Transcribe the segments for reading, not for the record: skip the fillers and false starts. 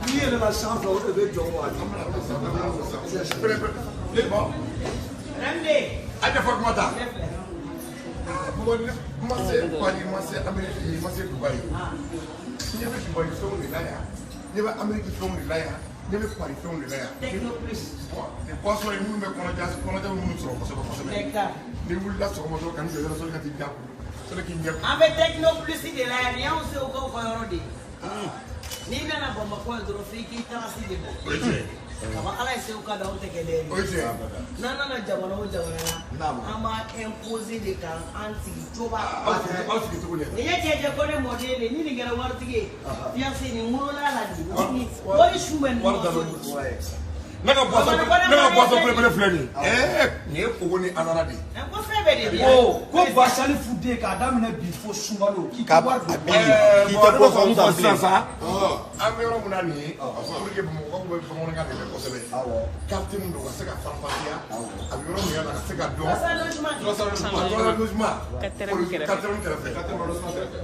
N'i yɛlɛla sanfɛ, o de bɛ jɔ wa. Rende. Aja Fatoumata. Ma se Paris, ma se Amérique, ma se Dubaï. Ne bɛ Dubaï fɛnw de la yan, ne bɛ Amérique fɛnw de la yan, ne bɛ Paris fɛnw de la yan. Techno Plus. Bon, nin boisson ye minnu bɛ kɔnɔja, kɔnɔja bɛ minnu sɔrɔ kosɛbɛ kosɛbɛ. Nectar. N'i wulila sɔgɔma dɔrɔn ka n'i jɔ yɔrɔ sɔrɔ ka t'i da ko sɔrɔ k'i ɲɛ. An bɛ Techno Plus de la yan, nin y'anw segukaw ka yɔrɔ de ye. N'i nana Bamakɔ yan dɔrɔn, f'i k'i trace de bɔ. O ye tiɲɛ ye. Kaba Ala ye segu ka da, anw tɛ kɛ dɛ. O ye tiɲɛ ye. N'an nana jamana o jamana la, an b'a imposer de k'an an sigi coba. Aw sigi cogo di? Nin ye cɛcɛ ko ne mɔden de ni nin kɛra waritigi ye. Fiancé nin wolola la nin. Wari su bɛ nin Wari ma da so. Ne ka boisson, ne ka boisson belebele filɛ nin ye. Ɛɛ, nin ye kogo ni anana de ye. Ko fɛn bɛɛ de bɛ yan. Ko ko Basali Fude k'a daminɛ bi fo sunkalo k'i ka wari don. Ɛɛ, K'i bon, tɛ ne bɛ boisson fɛ ka mun fɔ san sisan bilen. sa, an bɛ yɔrɔ min na nin ye, pour que Bamakɔkaw bɛ bamanankan de mɛn kosɛbɛ. Quartier min don, ka se ka faranfasiya, a bɛ yɔrɔ min na, ka se ka dɔn. Trois logements. A trois logements. Quatrième kɛrɛfɛ. Quatrième kɛrɛfɛ.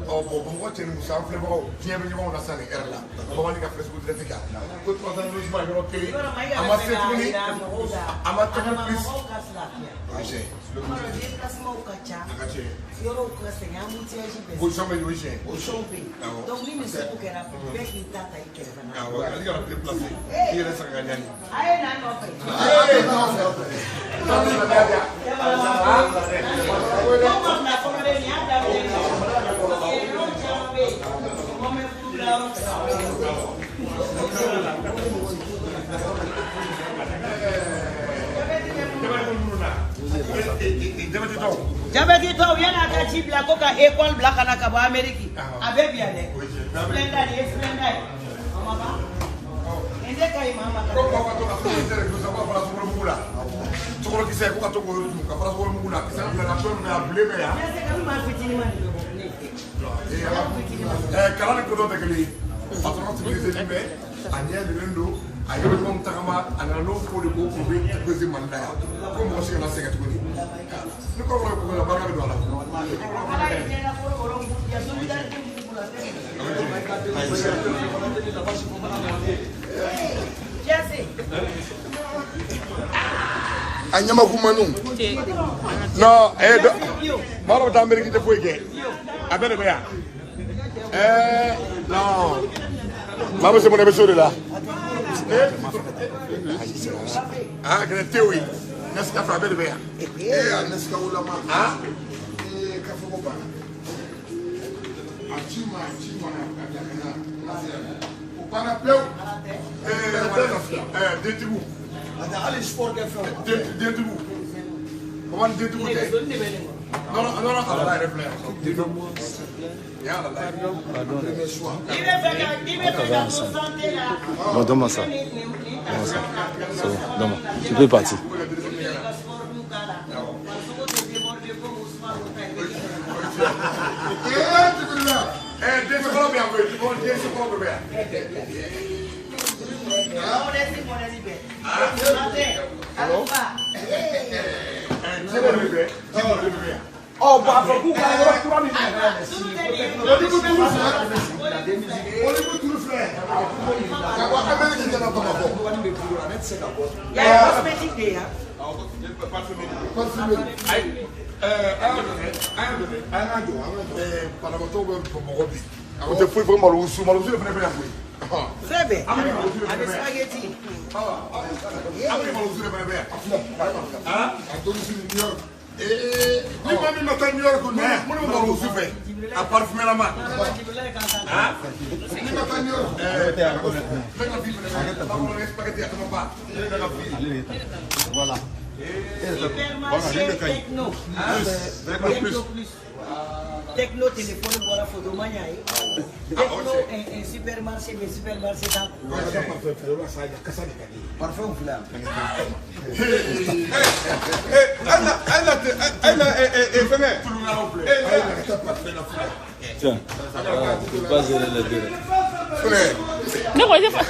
Ɔ bon, Bamakɔ cɛ ni muso, an filɛbagaw, diɲɛ bɛ ɲɔgɔn na sisan nin heure la. Bamani ka Facebook direct kan. Ko trois logements yɔrɔ kelen. Yɔrɔ Mayiga A bɛ ma fɛ se k'a tuguni. yira mɔgɔw la. A ma tɛmɛ Adama plus. mɔgɔw ka lafiya. O ye tiɲɛ ye. Yɔrɔ déplacement ka ca. A ka tiɲɛ. Yɔrɔw ka sɛgɛn, embouteillage bɛ. Position bɛ yen, o ye tiɲɛ ye. Position bɛ yen. Awɔ. Donc ni nin sugu kɛra, bɛɛ k'i ta ta i kɛrɛfɛ na. Awɔ, ale kana déplacer. I yɛrɛ saga ka ɲani. A ye na nɔfɛ. Dɔw ma bila fɔlɔ dɛ, nin y'a daminɛ de ye. Parce que yɔrɔ caman bɛ yen, mɔgɔ bɛ furu bila yɔrɔ fɛ. Jabɛti tɔw. Jabɛti tɔw, yan'a ka ci bila ko ka école bila ka na ka bɔ Amérique, a bɛ bi yan dɛ. Splenda, nin ye Splenda ye. A ma ban. Nin tɛ ka ɲi maa ma. Ko mɔgɔ ka to ka sukaro kisɛ de dun sa, ko ka fara sukaro mugu la. Sukaro kisɛ, ko ka to k'o dun ka fara sukaro mugu la. Kisɛ filɛ na fɛn min a bilen bɛ yan. Fiancé kabi maa fitinin ma nin bɛ bɔ ne. Ɛɛ, kalan ni kodɔn tɛ kelen ye. Patron civilisé bɛ, a ɲɛ yɛlɛlen don, a ye yɔrɔ ɲumanw tagama, a nana n'o ko de ko k'u bɛ gosi Mali la yan. Ko mɔgɔ si kana sɛgɛn tuguni. Ni kɔrɔbɔrɔ ye ko la, barika bɛ don a la. Ala ye diɲɛ kɔrɔbɔrɔ ya solidarité b'u bolo, a tɛ Fiancé. A ɲamakumanu. Non, eh, maa dɔ bɛ taa Amérique tɛ foyi kɛ. A bɛɛ de bɛ yan. Ɛɛ, non. Maa bɛ se mun na, i bɛ se o de la. Ah, kɛnɛ te o ye. Nescafe, a bɛɛ de bɛ yan. Ee, a Nescafe lama. Ah. Ee, kafe ko banna. A ci ma, a ci ma, a bila ka na. O banna pewu. Ɛɛ, ɛɛ, dentigiw. Hali sport kɛ fɛnw. Dentigiw. Baba ni dentigiw tɛ. Nɛgɛsoli de bɛ nin kɔnɔ. Nɔnɔ, nɔnɔ alala yɛrɛ filɛ yan. Nin y'a alala ye. Premier choix. I bɛ fɛ ka to santé la. Bon, donne-moi ça. I bɛ nin ta Donne-moi ça. sira la. C'est bon, donne-moi. Tu peux partir. I bɛ ka sport dun k'a la. Farisogo tɛ déborder comme Ousmane ta ye. Ee, Jibirila. Ɛɛ, den fɔlɔ bɛ yan koyi. Den fɔlɔ bɛ yan. Modèle modèle bɛɛ. Santé. Alpha. Ɛɛ, ji kɔni bɛ, ji kɔni bɛ yan. Ɔ bon, a fɔ k'u ka yɔrɔ kura min bɛ na. Tulu tɛ nin ye. Olive tulu filɛ. Olive tulu filɛ. Ka bɔ Amérique ka na Bamakɔ. Wari bɛ bolo la, ne tɛ se ka bɔ. Ya ye cosmétique de ye han. Parfumé. Ayi, ɛɛ, an y'a dɔn dɛ, an y'a dɔn dɛ. An ka jɔ, an ka jɔ. Ɛɛ, banabaatɔw bɛ Bamakɔ bi. O tɛ foyi fɔ malo wusu, malo wusu de fana bɛ yan koyi. Fɛn bɛɛ. An bɛ malo wusu de A bɛ fana bɛ yan. spaghetti. An bɛ malo wusu de fana bɛ yan. A domicile New York. Ee, ni maa min ma taa New York, minnu bɛ malo wusu fɛ, a parfumé lama. Adama Jibirila ye kan tan. Ni ma taa New York. Ɛɛ, ne ka fi fana bɛ yan. Bakɔrɔni spaghetti a caman ba. Ne ka fi. Voilà. Hypermarché Techno. Techno Plus. Techno téléphone bɔra photo ma ɲa ye. Techno supermarché bɛ supermarché t'a kun. Parfum filɛ yan. Ala tɛ ala fɛngɛ. Tulungalaw filɛ. Tiens, tu peux pas gérer les deux. Filɛ. Ne ko i tɛ fa.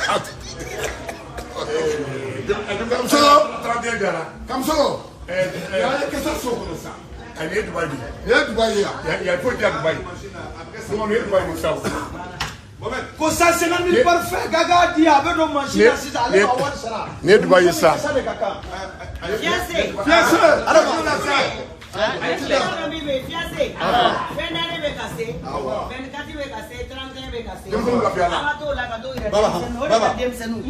Kamusoko. 31 jara. Kamusoko. Ɛɛ, Yan ye kasa so kɔnɔ sa. nin ye Dubayi de ye. Nin ye Dubayi ye yan. Yan foyi tɛ yan Dubayi. Ko 150 000 parfait gaga di a bɛ don mansin na sisan ale b'a wari sara. Nin ye Dubayi ye sa. Fiancé. Fiancé. Fiancé. Fɛn naani bɛ ka se. 24 bɛ ka se, 31 bɛ ka se. Denmisɛnninw lafiyala. An ka t'o la ka t'o yɛrɛ denmisɛnninw. O de ka denmisɛnninw.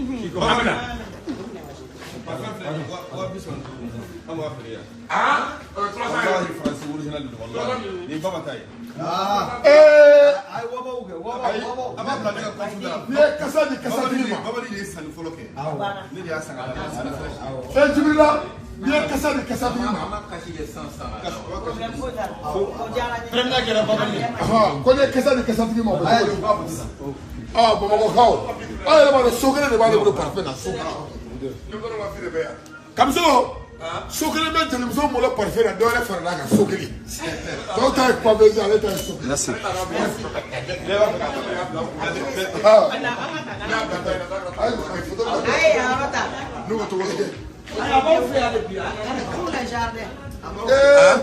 Ah, n'i ye kasa di kasa di ma. Fɛn Jibirila n'i ye kasa di kasa di ma. Ko n'i ye kasa di kasa di ma o bɛ cogo di? Bamakɔkaw aw yɛrɛ b'a dɔn so kelen de b'ale bolo parfum na so kelen. Kamiso so kelen bɛ jelimuso bolo parfum na dɔwɛrɛ farala a kan so kelen. Dɔw ta ye coiffeuse ale ta ye so kelen. Merci. Pour les jardins. 31,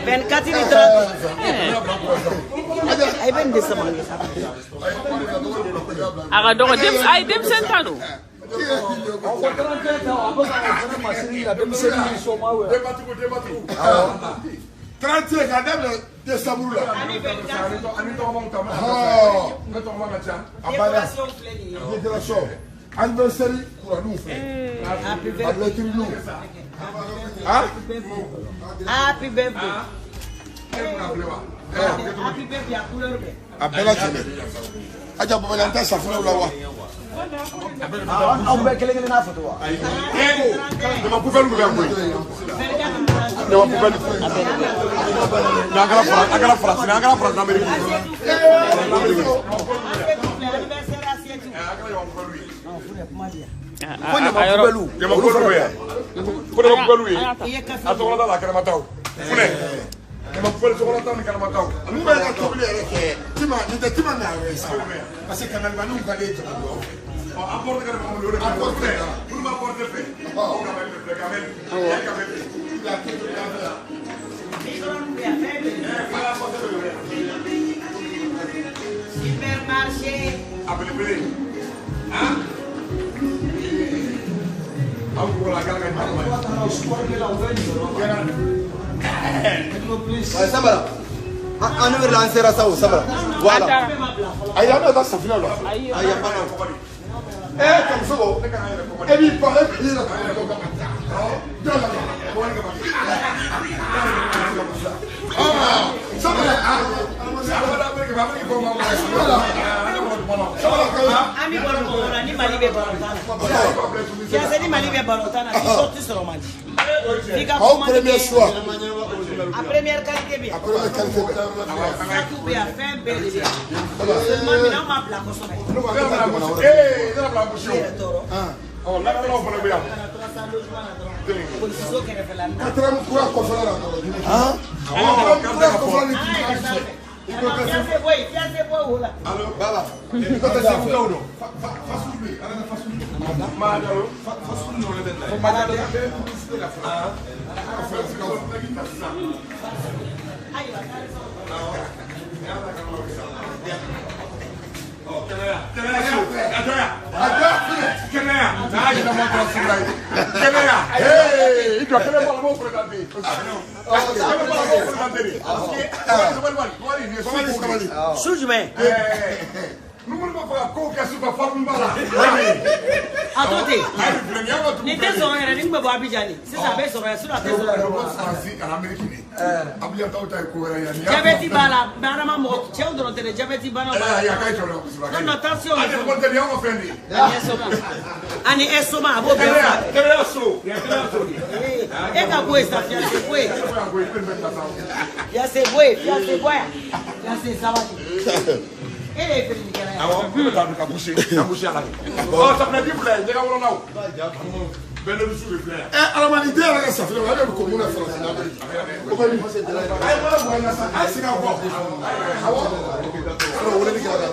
24 ni 30. A bɛ nin de sama. A ka dɔgɔ ayi denmisɛnnin ta don. Ko 31 ta a bɛ ka o fana masiri yira denmisɛnnin ni somaw ye. Denbatigiw. 31 k'a daminɛ décembre la. Ani 24. Ani tɔgɔmaw ta. Ne tɔgɔma ka ca. A banna. Décoration filɛ nin ye. Décoration. Anniversaire kuraniw filɛ. Happy A birthday. lɛtirininw. Ah? Happy birthday. Happy birthday a couleur bɛɛ. A bɛɛ lajɛlen. Aja Babali an tɛ safunɛw la wa? Aw bɛɛ kelen kelen n'a photo wa? Dama poubelle bɛ yan koyi. Dama poubelle. Mais an kɛra Faransi, an kɛra Faransi Amérique. Anniversaire assiette. Ko ɲama poubelle. Ɲama poubelle bɛ yan. Ko ɲama poubelle ye. I ye kafe. A sokɔnɔ ta la a kɛnɛma taw. Funɛ. Ɲama poubelle sokɔnɔ ta ni kɛnɛma taw. Mun bɛ ka tobili yɛrɛ kɛ Tima nin tɛ Tima na yɛrɛ ye sa. Parce que kangalibaninw ka di ye jama duwawu fɛ. Ɔ an porte kɛra mɔgɔ min ye o de ka ɲi. Funɛ. Minnu b'a porte fɛ. O gamelle de filɛ gamelle. Nin ye gamelle de ye. Micro-ondes bɛ yan, fɛn bɛɛ. Supermarché. A belebele. Aw ko la a kɛra ka ɲuman ye. Sabara. An ne an sera sa o sabara. Voilà. Ayi an bɛ taa safunɛw la. Ayi a banna. Kamiso e b'i ban e b'i yɛrɛ ka dɔ ka taa. Jɔn la sabara. An bɛ balo mɔgɔ la ni Mali bɛ balontan na. Fiancé ni Mali bɛ balontan na ni sortie sɔrɔ man di. F'i ka Aw commande premier kɛ. choix. A première qualité bɛ yan. A première qualité bɛ. Sakiw bɛ yan, fɛn bɛɛ de bɛ yan. Seulement minɛnw ma bila kosɛbɛ. Ee, ne bila gosi I o. yɛrɛ tɔɔrɔ. Ɔ lakanalaw fana bɛ yan. Ka na 300 logements na dɔrɔn. Polisiso kɛrɛfɛla nin na. Quatrième kura kɔfɛla la dɔrɔn. Awɔ, Kura kɔfɛla ni An ka yɛlɛ kiri sanfɛ. Fiancé bɔ yen, fiancé bɔ wo la. Baba. I ko tɛ segu taw dɔn. Maa dɔn. Ayiwa, taari sɔrɔ. Kɛnɛya so. Kɛnɛya. Kɛnɛya. N'a yɛlɛma kɛra suguya ye. Kɛnɛya. Ee, i jɔ kɛnɛ bɔ la, m'o présenté. Kɛnɛ bɔ la, m'o présenté de. Sabali, nin ye Sabali sabali. Su jumɛn? Numunu b'a fɔ ka kow kɛ sufɛ forme b'a la. A to ten. Ayi, filɛ nin y'an ka dugu Nin tɛ sɔrɔ yɛrɛ, nin tun bɛ bɔ Abidjan de. Sisan a bɛ sɔrɔ yan, sinon a tɛ sɔrɔ yan. Faransi ani Amérique de. Abidjan taw ta ye ko wɛrɛ ye. Nin y'a Jabɛti b'a la, adama mɔgɔ cɛw dɔrɔn tɛ dɛ, jabɛti banaw b'a la. Ayi, a ka ɲi cɛw la kosɛbɛ. Non, non, tension. Ayi, kɔni tɛ nin y'anw ka fɛn de ye. Ani estomac. Ani estomac, a b'o bɛɛ Kɛnɛya, furakɛ. kɛnɛya so. Nin ye kɛnɛya so de ye. E ka bɔ yen sa, fiancé bɔ yen. Ne bɔ yan koyi, ne bɛ nin bɛɛ ta sa. Fiancé bɔ yen, fiancé bɔ yan. Fiancé sabali. E de ye feerelikɛla ye. Awɔ, ne bɛ taa ka boucher, ka boucher a la de. Ɔ, safunɛji filɛ, ɲɛgɛn kɔnɔnaw. Bɛɛ de filɛ yan. Adamaden den yɛrɛ ka safunɛ ale bɛ ko mun na Faransi la. O kɔni. A ye baara bonya na sa, a ye segin a kɔ. Awɔ. Weleli kɛra ka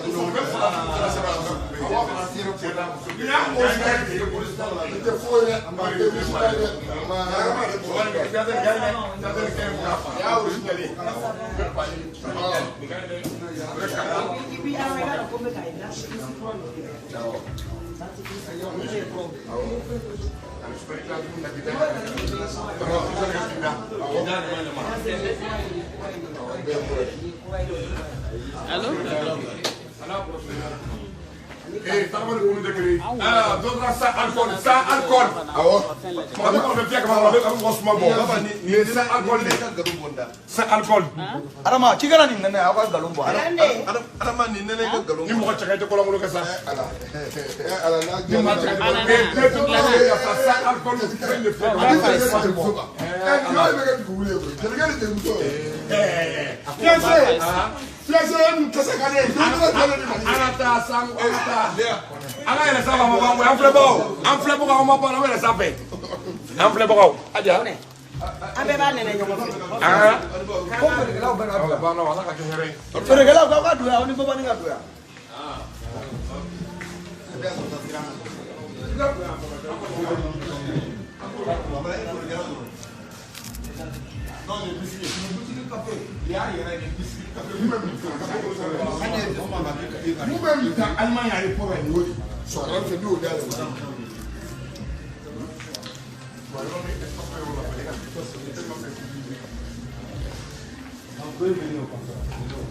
Allô? Eh, t'as pas le goût de créer. Ah, donc ça alcool, ça alcool. Ah ouais. On va faire comment on va faire bon. Ni ça alcool, ça alcool. Adama, qui gagne ni nene, awa galon bo. Adama ni nene ka galon. Ni mɔgɔ cɛ ka i tɛ kɔlɔnkolo kɛ sa. Ala. Ala n'a Ni maa cɛ ka i tɛ ça alcool, fɛn de filɛ. Fiancé, fiancé, kɛsɛ ka di ye. An ka taa san, an ka taa. An ka yɛlɛ sanfɛ a ma ban koyi, an filɛbagaw, an filɛbagaw an ma ban, an bɛ yɛlɛ sanfɛ. An filɛbagaw, Aja. An bɛɛ b'a nɛnɛ ɲɔgɔn fɛ. Ko feerekɛlaw bɛɛ ka don yan. Banna Ala ka kɛ hɛrɛ ye. Feerekɛlaw k'aw ka don yan, aw ni babani ka don yan. Mun bɛ min ta Allemagne a ye pɔrɔ ye nin y'o de ye. Sɔgɔmada fɛ n'i y'o dayɛlɛ o tɛ.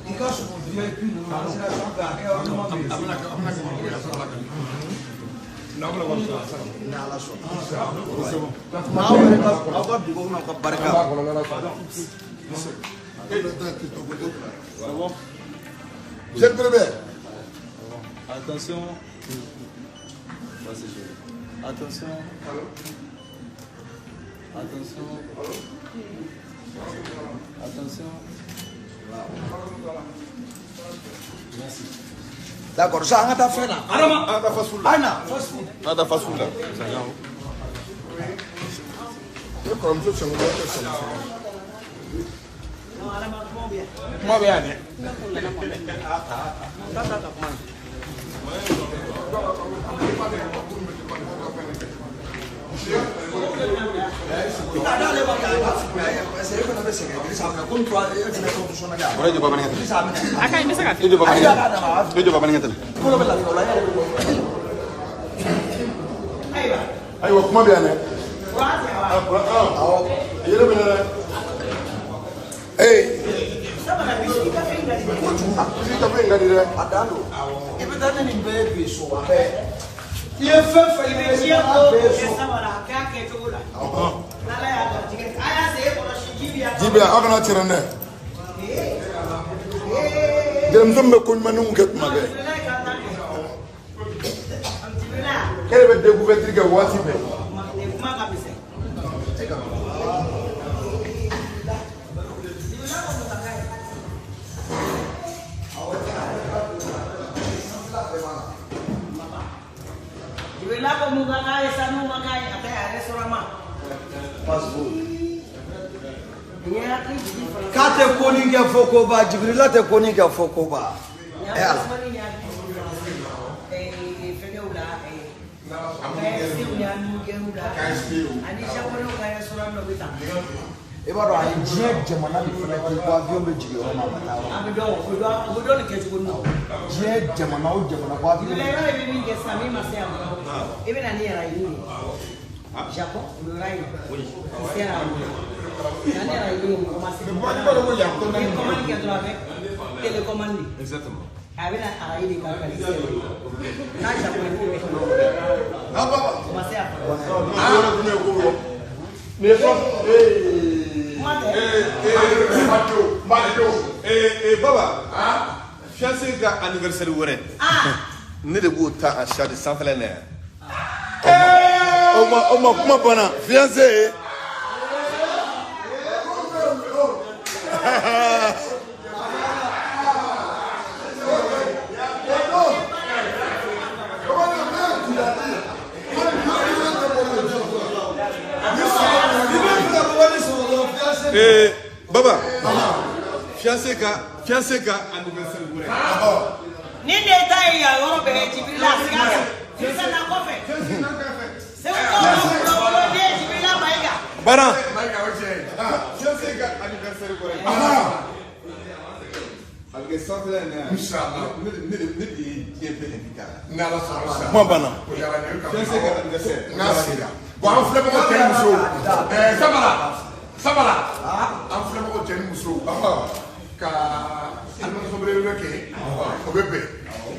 I ka sogo VIP ninnu an sera sanfɛ a kɛ yɔrɔ ɲuman bɛ yen. Ni Ala sɔnna. N'aw yɛrɛ ka aw ka dugawu n'aw ka barika. Jeune premier. Attention. Attention. Attention. Attention. Merci. D'accord, ça an ka taa fɛn na. Adama. An ka taa fast food la. An na fast food. An ka taa fast food la. Ne kɔrɔmuso sɛnkunya tɛ sɔn. Kuma bɛ yan dɛ. I t'a d'ale ma k'a parce que e fana bɛ sɛgɛn Dirisa minɛ komi toi e fana ye fonctionnaire ye. O de jɔ bamanan kɛ. Dirisa minɛ. A ka ɲi, n bɛ se ka E jɔ bamanan A y'a d'a ma a b'a kɛ. E jɔ bamanan kɛ tɛmɛ. Kolo bɛ lafiya o la e yɛrɛ bɛ bɔ. Ayiwa kuma bɛ yan dɛ. Awɔ. Yɛrɛ bɛ na dɛ. Ee. Kojugu. Biscuit kafe in ka di dɛ. A dan don. I bɛ taa ne nin bɛɛ ye bi so a bɛɛ. I ye fɛn fɛn I ye bɛ i bɛ diɲɛ taa ko bɛɛ kɛ so. sabara a k'a kɛcogo la. N'Ala y'a garijɛgɛ a y'a sen kɔlɔsi ji bɛ yan. Ji bɛ yan aw kana cɛrɛ dɛ. Jelimuso min bɛ ko ɲumanninw kɛ tuma bɛɛ. E de bɛ découverture kɛ waati bɛɛ. Kuma ka misɛn. Jibirila ko mun ka k'a ye sanu ma k'a ye a tɛ a restaurant ma. Fast food. Nin ye hakili jigin fana. K'a tɛ ko nin kɛ fo koba Jibirila tɛ ko nin kɛ fo koba. Nin Ɛ Ala. Fɛngɛw la KFC ni hamburgerw la ani japonais ka restaurant dɔ bɛ taa. I b'a dɔn a ye diɲɛ jamana de fana kɛ ko avion bɛ jigin yɔrɔ min a ma taa yɔrɔ. A bɛ dɔn o bɛ dɔn o bɛ dɔn nin kɛcogo nin na. Diɲɛ jamana o jamana ko avion Jibirila bɛ yɔrɔ de bɛ min kɛ sisan min ma se yan fɔlɔ i bɛ na ni yɛrɛ ɲini ye. Japon o bɛ yɔrɔ in. I sera a ma. Na ni yɛrɛ ɲini mɔgɔ ma se. I ye commande kɛ dɔrɔn a bɛ télécommande. Exactement. A bɛ na arayi de k'a valise n'a Japon i b'o bɛ o ma se yan fɔlɔ. Nin ye fɔlɔ. Kuma tɛ. Baba. Fiancé ka anniversaire wɛrɛ. Ne de b'o ta en charge sanfɛla in na yan. O ma kuma banna fiancé. Baba. Fiancé ka anniversaire wɛrɛ. Ni de ta ye yan yɔrɔ bɛɛ Jibirila siga la. Dirisa na kɔfɛ. Segu kaw ka kunnawoloden Jibirila Mayiga. Bana. Mayiga o tiɲɛ ye. Fiancé ka anniversaire kɔrɔ ye. A bɛ kɛ sanfɛla in na yan. Inshallah. Ne de ye diɲɛ bɛɛ invité a la. N'Ala sɔnna sa. Kuma banna. O diyara n ye. Fiancé ka anniversaire. N'a sera. Bon an filɛbagaw cɛ ni musow. Sabala. Sabala. An filɛbagaw cɛ ni musow. Ka alimamuso belebele kɛ. O bɛ bɛn.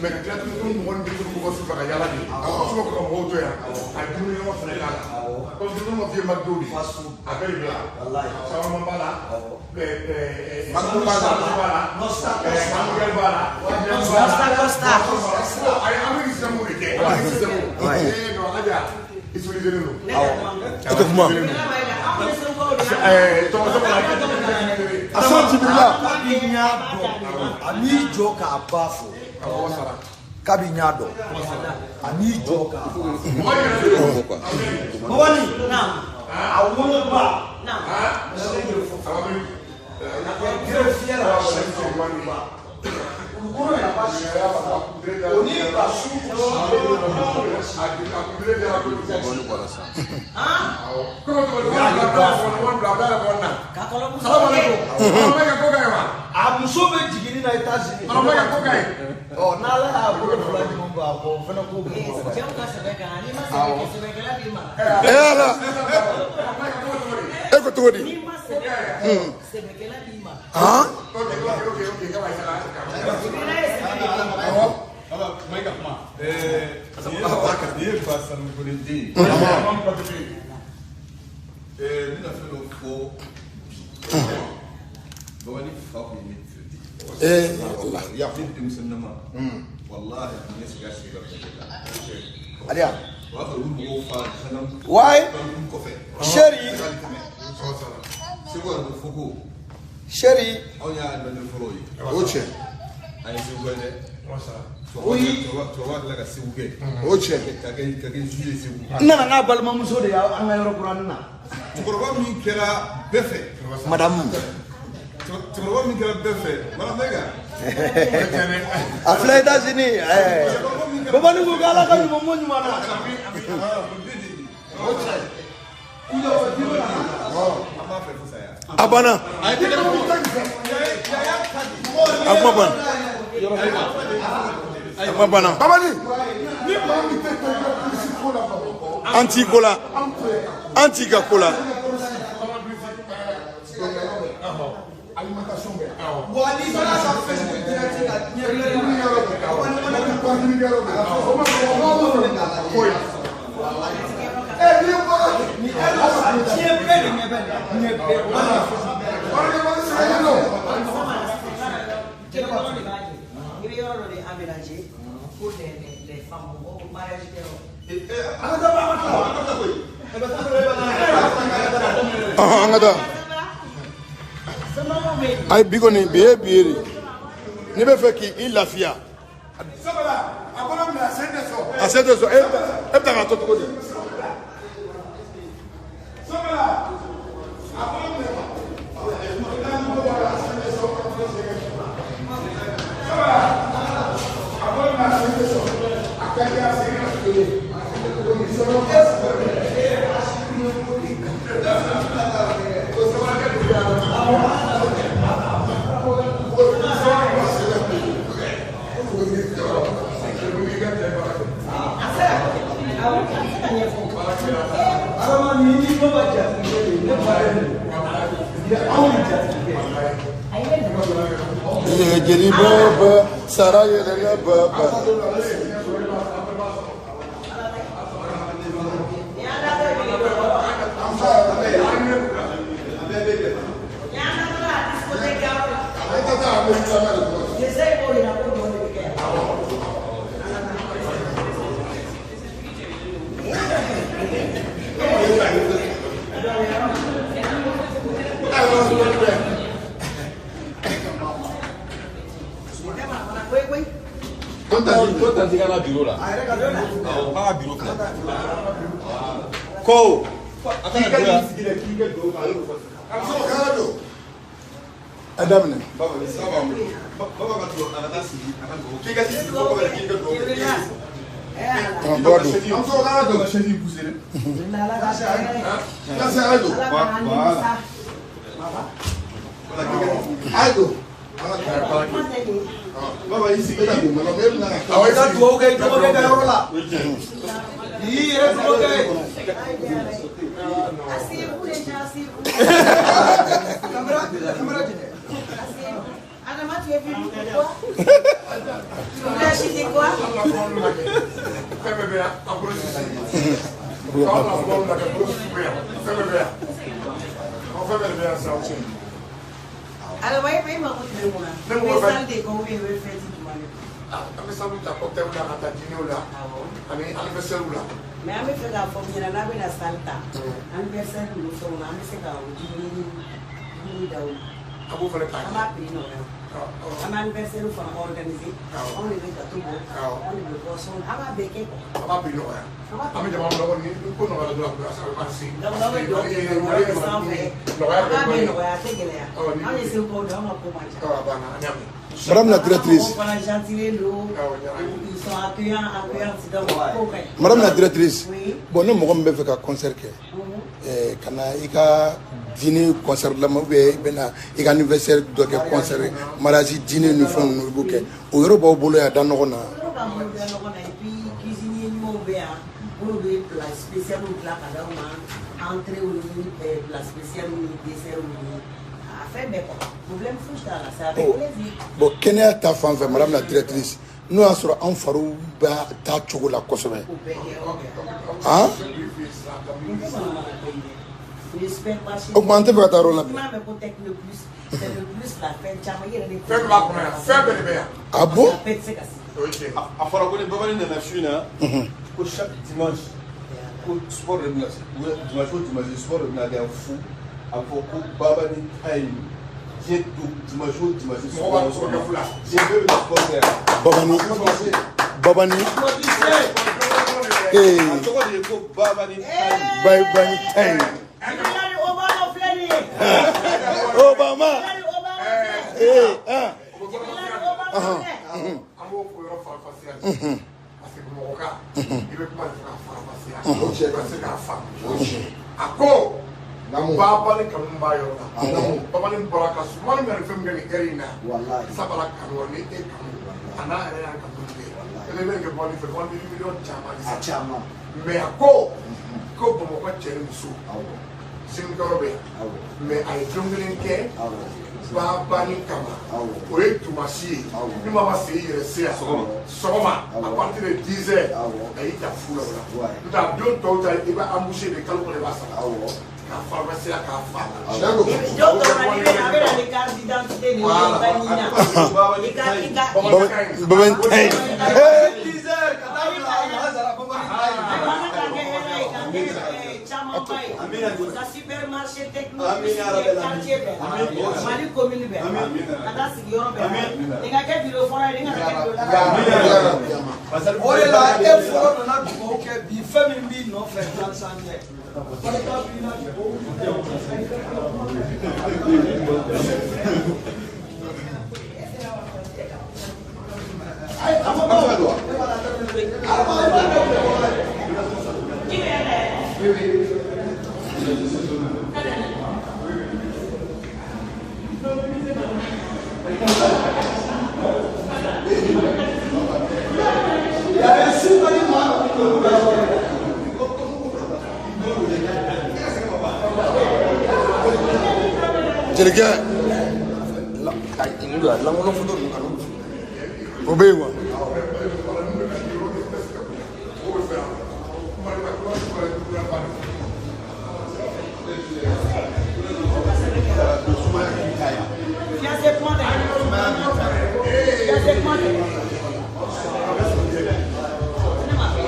Mais ka tila tuguni mɔgɔ ni denmisɛnninw bɔ su fɛ ka yala de. Su ka mɔgɔw to yan. A ye dumuni ɲɛnama fana k'a la. Comme dumuni ma f'i ye McDo de. A bɛɛ de bɛ yan. Caman b'a la. McDo b'a la. B'a la. Hamburger b'a la. Costa Costa. A ye Amérique système de kɛ. Amérique système. Non Aja. I civilisé don. E tɛ kuma. Jibirila Mayiga anw bɛ Segu kaw de Tɔgɔ Sabala. Asan Jibirila. Kabi n y'a dɔn a m'i jɔ k'a ba fo. Kabi n y'a dɔn a m'i jɔ k'a ba fo. Babani a woloba. Greffier la Kulukoro n'a pas o ni ka su a muso bɛ jiginni na États-Unis. Ɔ n'Ala y'a bolo fila ɲɔgɔn kan a kɔ o fana k'o bɔ. Cɛw ka sɛbɛ kan n'i ma sɛbɛ kɛ sɛbɛkɛla b'i mara. Ala e ko cogo di? N'i ma sɛbɛ kɛ sɛbɛkɛla b'i mara. Han? Jibirila ye sɛbɛ de kɛ. Nin ye ba sanukolen den ye. N bɛna fɛn dɔ fɔ bi. Babani fa kun ye ne traité. Allah. Ne denmisɛnninama. Walahi a tun bɛ sigi a sigi la la. Aliya. O y'a sɔrɔ olu mɔgɔw fa gendarme. Wayi. Kɔfɛ. Seri. Segu yɛrɛ ko fo ko. Seri. Anw y'a adamaden fɔlɔw ye. O tiɲɛ. An ye Segu kɛ dɛ. Oui. Cɛkɔrɔba tila ka Segu kɛ. O tiɲɛ. Ka kɛ zu ye Segu. N nana n'a balimamuso de ye an ka yɔrɔ kuranin na. Cɛkɔrɔba min kɛra bɛɛ fɛ. Madamu. Cɛkɔrɔba min kɛra bɛɛ fɛ. Madame Mayiga. A filɛ États-Unis. Babani ko k'Ala ka ɲuman mɔ ɲuman na. A banna. A kuma banna. A kuma banna. Babani, ni maa min tɛ taa i ka polisi ko la Bamakɔ. An t'i ko la. An t'i ka ko la. Alimentation bɛ yan. Wa n'i taara ka Facebook direct la diɲɛ bɛɛ Dumuni yɔrɔ bɛ yan. Dumuni yɔrɔ bɛ yan. O ma o ma foyi. N'i bɔra ni e la sisan diɲɛ bɛɛ de ɲɛ bɛ nin na diɲɛ bɛɛ. Wari sɛgɛnnen don. I bɛ yɔrɔ dɔ de aménager pour les femmes mɔgɔw mariage kɛyɔrɔ. An ka taa an ka taa. An ka taa. Ayi bi kɔni bi ye bi ye de. N'i bɛ fɛ k'i lafiya. Sabala, a bolo minɛ a sen tɛ sɔn. A sen tɛ sɔn e bɛ taa k'a to cogo di? Sabala, a bolo minɛ. Sabala, a bolo minɛ a sen tɛ sɔn. A ka di a sen ka kelen. Adama ni ni baba jatigikɛ de ye ne ba ye nin ye anw de jatigikɛ. Jeli baba sara yɛlɛla baba. Ko tanti ka na bureau la. Awɔ, k'a ka bureau filɛ. Ko a kana bureau la. A daminɛ. Baba bɛ baba ka to a ka taa sigi a ka dugawu k'i ka sigi fo kɔfɛ k'i ka dugawu kɛ. Bɔ don. Baba y'i sigi. Awɔ, i ka dugawu kɛ i dɔgɔkɛ ka yɔrɔ la. I y'i yɛrɛ dugawu kɛ. Asseyez-vous les gens, asseyez-vous. Caméra jɛnɛ. Asseyez-vous. Adama, tu es venu pourquoi? Tu voulais acheter quoi? Fɛn bɛɛ bɛ yan, a bolo sisi. K'aw na fɔ na kɛ bolo sisi bɛ yan, fɛn bɛɛ bɛ yan. Ɔ fɛn bɛɛ de bɛ yan sisan o tiɲɛ. Alors, voyez, il m'a retrouvé moi. Ne Mais mɔgɔ bɛ- salle de ko ou bien i bɛ fête jumɛn de? An bɛ salle ta cocktail la ka taa dîner la ani anniversaire la. Mais an bɛ fɛ k'a fɔ ɲɛna n'a bɛna salle ta, anniversaire ninnu fɛnw na, an bɛ se ka o dumuni d'aw ma. A b'o fana ta. An b'a prix nɔgɔya. An bɛ anniversaire fana organiser. Anw de bɛ gâteau bɔ, anw de bɛ boisson, an b'a bɛɛ kɛ quoi. A b'a prix nɔgɔya. An bɛ jama nɔgɔ ni ko nɔgɔyara dɔrɔn a bɛ marcher. Donc n'aw bɛ dugawu kɛ dɔrɔn, aw bɛ sanfɛ. Nɔgɔya An b'a bɛɛ nɔgɔya, a tɛ gɛlɛya. Anw ye segukaw de ye, anw ka ko man ca. A banna, an y'a mɛn. Madame la directrice. Mɔgɔw fana gentilen don, ils sont accueillants, accueillants, donc ko ka ɲi. Madame la directrice. Oui. Bon, ne mɔgɔ min bɛ fɛ ka concert kɛ, ka na i ka dîner concert la ou bien i bɛ na i ka anniversaire dɔ kɛ concert, mariage dîner ni fɛn ninnu i b'o kɛ, o yɔrɔ b'aw bolo yan da ɲɔgɔn na? Yɔrɔ b'an bolo da ɲɔgɔn na, et puis cuisinier ɲumanw bɛ yan minnu bɛ plat spécial dilan ka d'aw ma, entrée ni plat spécial ni dessert ni a fɛn bɛɛ quoi, problème foyi t'a la, c'est avec plaisir. Bon, kɛnɛya ta fan fɛ, madame la directrice, n'o y'a sɔrɔ an fariw b'a taa cogo la kosɛbɛ. O bɛɛ kɛ yɔrɔ bɛɛ. Han? Nin tɛ manamana ko ye dɛ. Nin ye supermarché. O tuma an tɛ fɛ ka taa yɔrɔ la bi. N'i m'a mɛn ko Techno Plus, Techno Plus la fɛn caman i yɛrɛ de. Fɛn b'a kɔnɔ yan, fɛn bɛɛ de bɛ yan. Ah bon? A bɛɛ tɛ se ka se. O ye tiɲɛ ye. A fɔra ko ni Babani nana su in na, ko chaque dimanche ko sport de bɛna, dimanche o dimanche sport de bɛna kɛ yan fu. A bɛ fɔ ko Babani time diɲɛ don dimanche o dimanche. Mɔgɔ b'a sport kɛ fu la. Diɲɛ bɛɛ bɛ sport kɛ yan. Babani Babani A ee tɔgɔ de ye ko Babani time. Babani time. Hillary Obama filɛ nin ye. Obama. Hillary Obama filɛ. Ee ah. Hillary Obama filɛ. An b'o ko yɔrɔ faranfasiya de. Parce que Bamakɔ kan, i bɛ kuma de fɔ k'a faranfasiya. Ka se k'a faamu. A ko Babani kanu b'a yɔrɔ la. Babani bɔra ka sumani bɛ nin fɛn min kɛ nin heure in na. Sabala kanu ni e kanu. A n'a yɛrɛ y'a kanu kɛ. E bɛ nin kɛ Babani fɛ, Babani bɛ miliyɔn caman de san. Mais a ko Bamakɔ cɛ ni muso. Selinikɛyɔrɔ bɛ yan. Mais a ye don kelen kɛ Babani kama. O ye dimanche ye. Ni maa ma se i yɛrɛ se yan. Sɔgɔma à partir de 10 heures. A y'i ta fu la o la. N'o tɛ a don tɔw ta i bɛ emboucher de kalo kɔnɔ i b'a sara. K'a faranfasiya k'a fa. Dɔw tɔw la n'i bɛ na a bɛ na ni carte d'identité de ye, i ka ɲin na. I ka Babani time. 10 heures ka taa bila Lazara Babani time. Ayiwa, ala k'a kɛ hɛrɛ ye, k'a kɛ camanba ye. Ka supermarché Techno Plus kɛ quartier bɛɛ la. Mali commune bɛɛ la. Ka taa sigiyɔrɔ bɛɛ la. Nin ka kɛ bureau fɔlɔ ye, nin kana kɛ bureau laban ye. O de la e fɔlɔ nana dugawu kɛ bi, fɛn min b'i nɔfɛ gansan tɛ. Barika b'i la dugawu kɛ. Jelikɛ lankolon foto ninnu kan'olu o bɛ yen wa? Fiancé kuma tɛ. Fiancé kuma tɛ. Ne ma fɛ.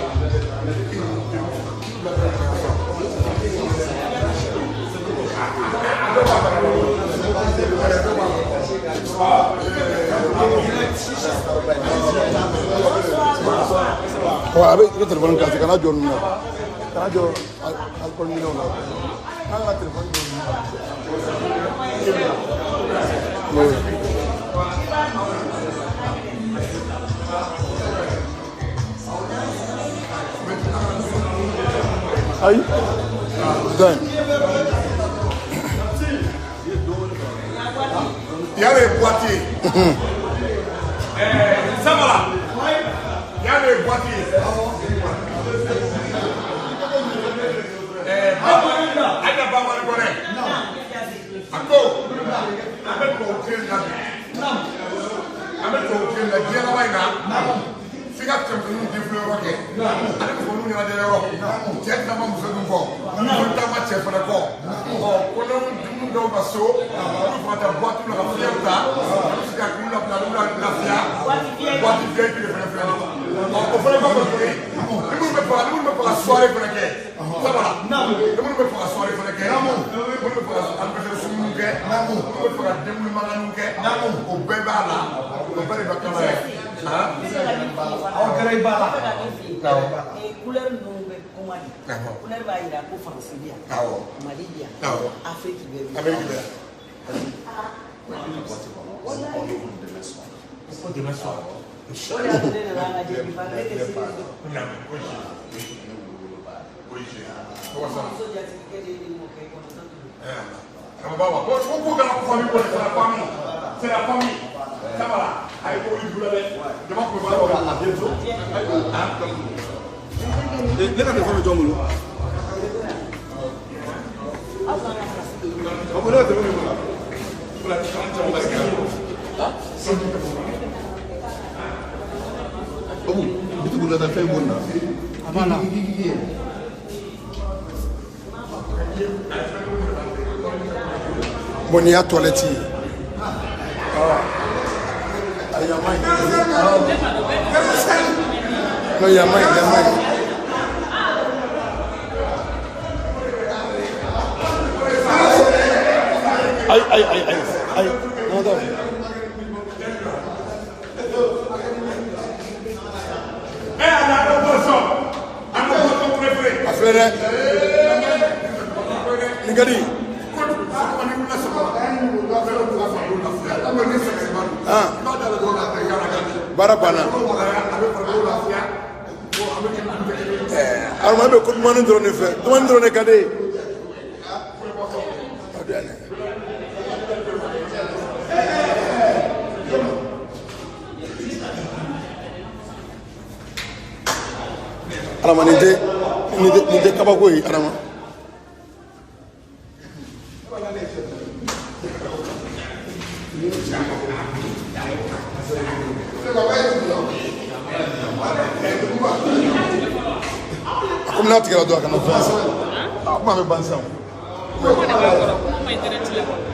Wa a bɛ i ka telefɔni kasi, kana jɔ ninnu na, kana jɔ alikɔli minɛnw na, an ka telefɔni jɔ ninnu na. Oui. Ayi. Dɔn. Yan de ye boîte ye. Sabala. Yan de ye boîte ye. Aïda Bamari Kɔnɛ. A ko an bɛ tubabu kelen na bi. An bɛ tubabu kelen na diɲɛ laban in na. F'i ka cɛmisɛnninw défilé yɔrɔ kɛ. Ani musomaninw ɲɛnajɛ yɔrɔ. Cɛ taama muso dun kɔ. Muso taama cɛ fana kɔ. Ɔ ko n'u dumuni dɔw ka so, olu fana taa boîte la ka fiɲɛw ta. Olu sigi ka k'u labila, olu lafiya. Boîte VIP de fana filɛ nin ye. Ɔ o fana kɔfɛ tuguni, ni minnu bɛ fɛ ka ni minnu bɛ fɛ ka soirée fana kɛ. Sabala. Ni minnu bɛ fɛ ka soirée fana kɛ. Ni minnu bɛ fɛ ka anniversaire sunuw kɛ. Minnu bɛ fɛ ka denkundi mankanniw kɛ. O bɛɛ b'a la. O bɛɛ de bɛ kala ye. Aw kɛra i ba la. Couleur ninnu bɛ kuma de. Couleur b'a jira ko Faransi bɛ yan. Mali bɛ yan. Afrique bɛɛ bɛ yan. Amérique bɛ yan. O de y'a to ne nana an ka jaabi ba ne tɛ se. Muso jatigikɛ de ye nin mɔkɛ kɔnɔ tɔ tugun. Ko kana famille kɔni, c'est la famille. C'est la famille. Sabala. Ayi ko i bula dɛ. Jama kun bɛ baara o la. A bientôt. Ne ka téléphone bɛ jɔn bolo? Babu, ne ka téléphone bɛ bolo. Babu, i tɛ bolo ka taa fɛn bɔ nin na. A b'a la. Bon, nin y'a toilette ye. A yama ye. Non, yama ye, yama ye. Ayi, ayi, ayi, ayi, ayi. Non, non. A filɛ dɛ. Nin ka di. Baara banna. Adama bɛ ko dumuni dɔrɔn de fɛ, dumuni dɔrɔn de ka di ye. Adama nin tɛ kabako ye Adama. A komi n'a tigɛra dɔrɔn a kana fɛn san. A kuma bɛ ban sisan. Kuma de b'a kɔrɔ, kuma ma internet la.